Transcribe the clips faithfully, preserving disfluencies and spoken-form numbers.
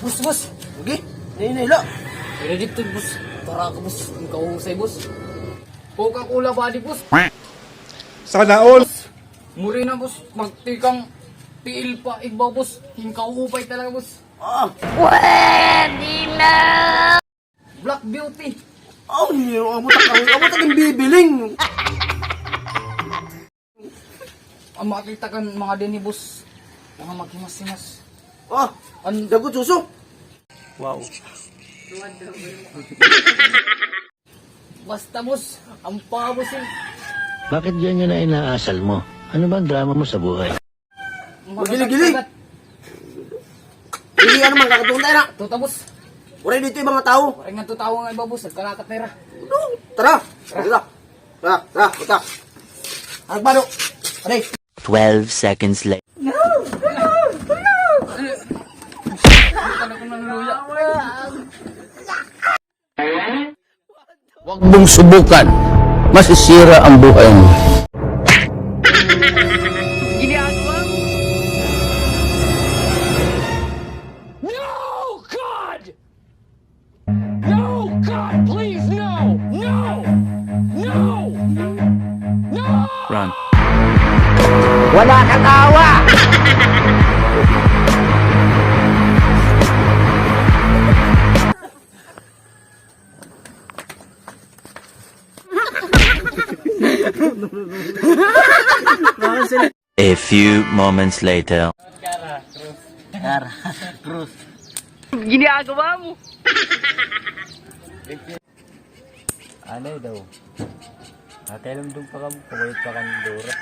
Boss, boss. Lagi? Nahinay la. Pwede dito, boss. Tara ka, boss. Ikaw husay, boss. Coca-Cola body, boss. Sana all. Muri na, boss. Magtikang tiil pa igbaw, boss. Hingkaupay talaga, boss. Ah. Pwede na. Black Beauty. Oh, niyo, amo ta, amo ta, amo ta, bibiling. Ang makita kan mga dinhi, boss, mga maghimas-himas. Ah, ang dagot suso. Wow. Basta, boss, ang pabos yun. Bakit ganyan na inaasal mo? Ano bang drama mo sa buhay? Magili-gili. Hindi, ano man, kakatuon tayo na. Tuta, boss. Waray dito yung mga tao. Waray nga to tao nga iba, boss. Nagkalakat na ira. Tara. Tara. Tara, tara, tara. Anak balo. Aray. Twelve seconds later. Huwag mong subukan. Masisira ang buhay mo. No, God! No, God, please, no! No! No! No! Run. Wala kang awa! A few moments later. Kara, Cruz. Ginagawa mo. Ano daw? Nakailamdong pa kamo, kaway pa kan Dora.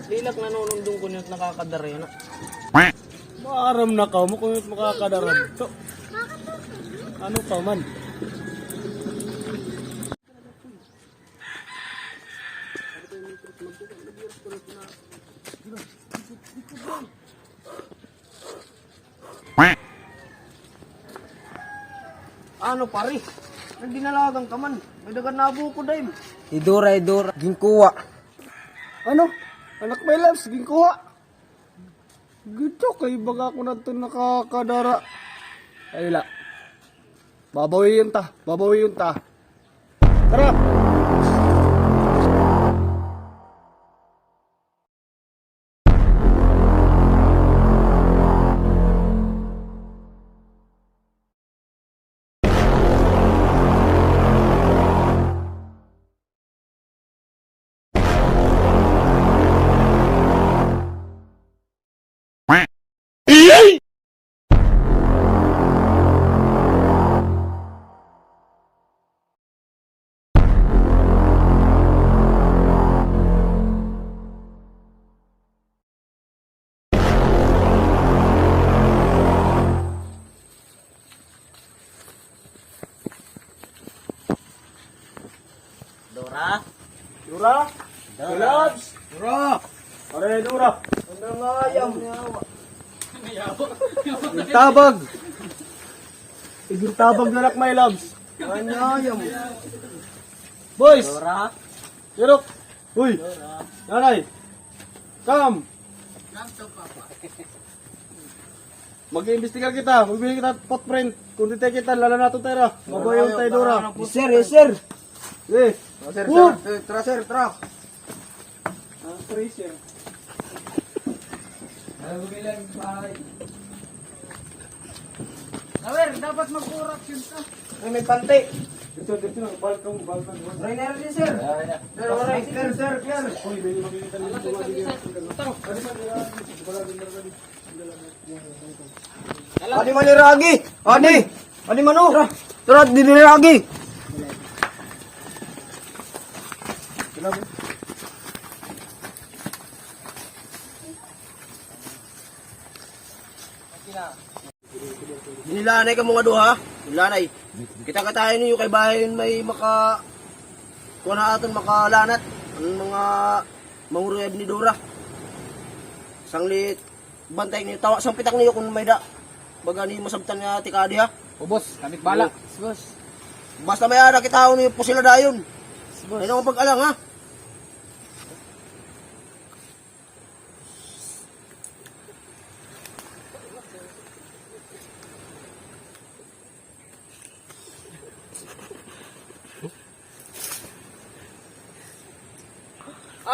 Lilak na nunundong ko niya at nakakadara yan, ah. Maaram na ka mo kung makakadara. So, ano pa man? Ano, pare? Nagdinalagan ka man. May dagan na buko, dahil. Idura, idura. Ginkuha. Ano? Anak, my loves, ginkuha. Gito kay baga ko na ito nakakadara. Ay, la. Babawiyon ta. Babawiyon ta. Tara! Dora? Dora? Dora. Loves? Dora! Pare, Dora! Ano nga ayam? Tabag! Igintabag na, anak, my loves. Ano ayam? Boys! Dora? Sirok! Uy! Nanay! Come! Mag-iimbestigar kita. Magbibigay kita footprint. Kung di tayo kita, lala nato tayo ra. Mabuhay tayo, Dora. Yes, sir. Yes, sir. Yes. Tara, sir. Tara, sir. Tara. Ang pressure. Ano ba bilang bahay? Sir, dapat mag-corruption ka. Ay, may panty. Dito, dito lang. Balkang, balkang. Ray, meron din, sir. Sir, sir, sir, sir. Uy, may makikita nito. Adi man ni Ragi! Adi! Adi man, o! Tara, didi ni Ragi! Dinilanay kamo nga duha, dinilanay. Kita-kitahi niyo kay bahin may maka-, kuan ha aton, makalanat an mga manguruyab ni Dora. Sanglit, bantay niyo, tawa, sampitak niyo kun may-ada. Baga niyo masabtan nga tikang adi, ha? O, boss, kami bala. Yes, boss. Basta may-ada kita, niyo pusila dayon. Yes, boss. Ay, naku, pag-alang, ha?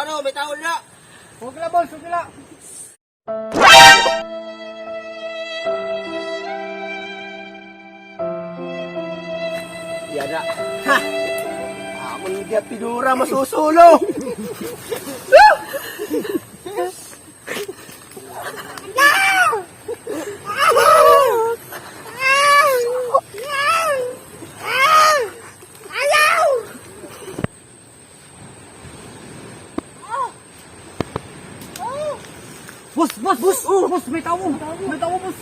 Oh, may tao na. Okay la, boss, okay la. Yana. Ha! Amon gihap hi Dora, masusulo. Boss, boss, boss, oh, boss, may tawo. May tawo, boss.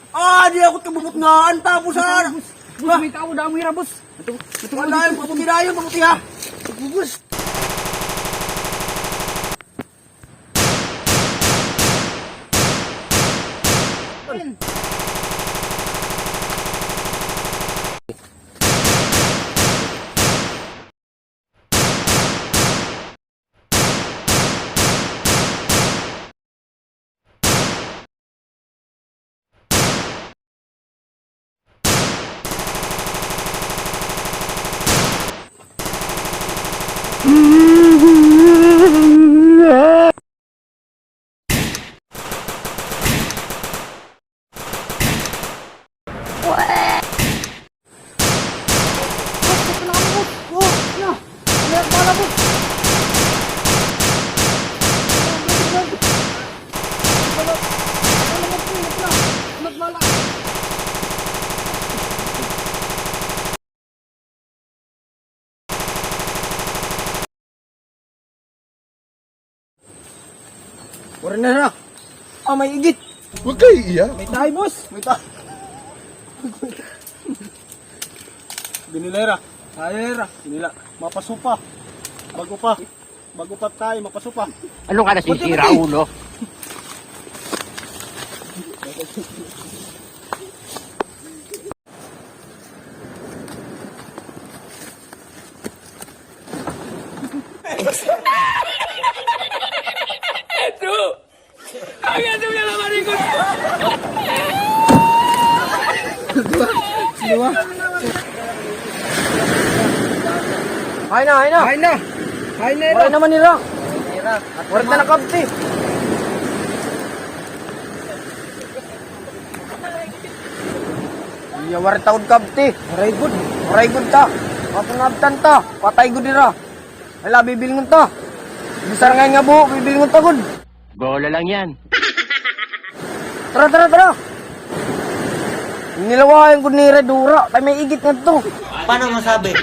Ah, di ako tumubot nga. Ang tapos, ah. Boss, boss, may tawo, damo hira, boss. Wala, pabuti na yun, pabuti, ha. Boss. Boss, ito na kami, boss. Oh, ito na. Ano yan, bala, boss? Bala, bala, boss, ito na. Ano, bala? Waray na hira. Ah, may igit. Huwag kayo iiyak. May tayo, boss. May tayo. Binilera. Ayera. Binila. Mapasupa. Bago pa. Bago pa tayo, mapasupa. Ano ka nasisira, ulo? Hay na, hay na. Hay na. Hay na, hay na. Waray naman nira. Waray na nakabti. Iya, waray ta gud kabti. Waray gud. Waray gud ta. Kapungabtan ta. Patay gud dira. Hala, bibilngon ta. Bisar ngay-an nga buho, bibilngon ta gud. Bola lang yan. Tara, tara, tara. Nilawayan gud nira Dora. Kay may igit ngadto. Paano masabi?